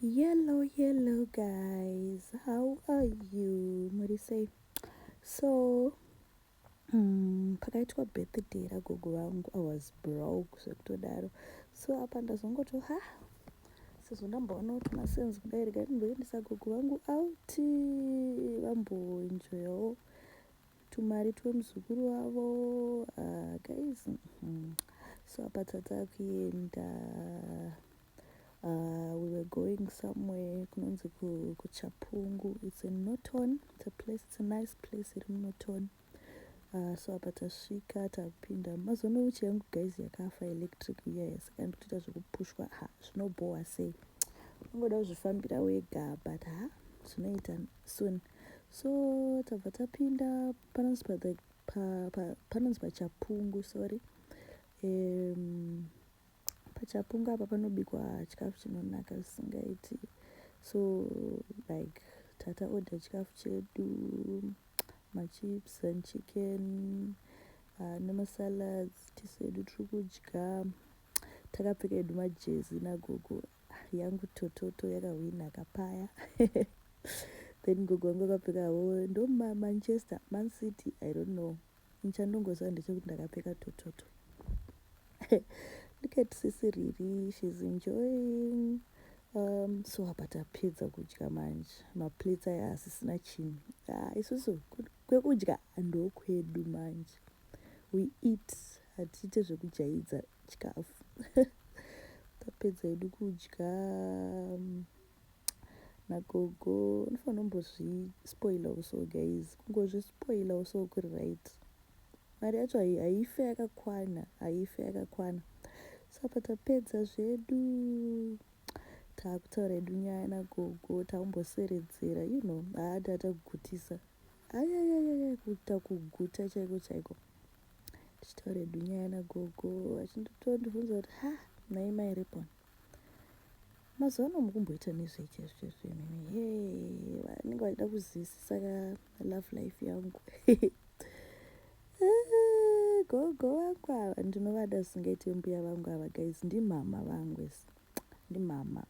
Hello, hello guys, how are you? Muri sei? So pakaitwa birthday ragogo vangu, I was broke zvekutodaro. So apa ndazongoti, ha, sezvo ndamboona kuti masenzi kudai, regai ndimboendesa gogo vangu out, vamboenjoyawo tumari twemuzukuru wavo. Guys. So apa tatakuenda, we were going somewhere kunonzi kuChapungu. It's in Norton. It's a place, it's a nice place iri muNorton. So apa tasvika, tapinda. Mazono wheelchair yangu, guys, yakafa, electric iya, saka ndikutoita zvekupushwa. Ha, zvinobhowa sei, ungoda kuzvifambira wega, but ha, zvinoita soon. So tabva tapinda panonzi panonzi paChapungu, sorry. PaChapungu apa panobikwa chikafu chinonaka zvisingaiti. So like tata order chikafu chedu, machips and chicken, nemasalads. Tisu edu tiri kudya takapfeka edu majezi nagogo. Yangu tototo yakahwina kapaya. Then gogo vangu vakapfekawo ndo Manchester, Man City, I don't know. Nchandongoziva ndechekuti ndakapfeka tototo. Look at sisi Riri, she's enjoying. So apa tapedza kudya manje, maplates aya asisina chinhu. Ah, isusu kwekudya ndokwedu manje. We eat, hatiite zvekujaidza chikafu. Tapedza hedu kudya nagogo. Unofanira kumbozvispoilawo so, guys, kungozvispoilawo so kuri right. Mari yacho haife yakakwana, haife yakakwana. So apa tapedza zvedu, taakutaura hedu nyaya nagogo, takumboseredzera. Haati atakugutisa, ayayayaya, kuita kuguta chaiko chaiko. Tichitaura hedu nyaya nagogo, achindotondibvunza kuti, "Ha, nhai mai Rebon, mazuva ano mukumboita nezvei chaizvo chaizvo imimi?" He, vanenge vachida kuzivisisa ka love life yangu. Gogo vangu ava ndinovada zvisingaiti, mbuya vangu ava, guys, ndimama vangu esi, ndimama.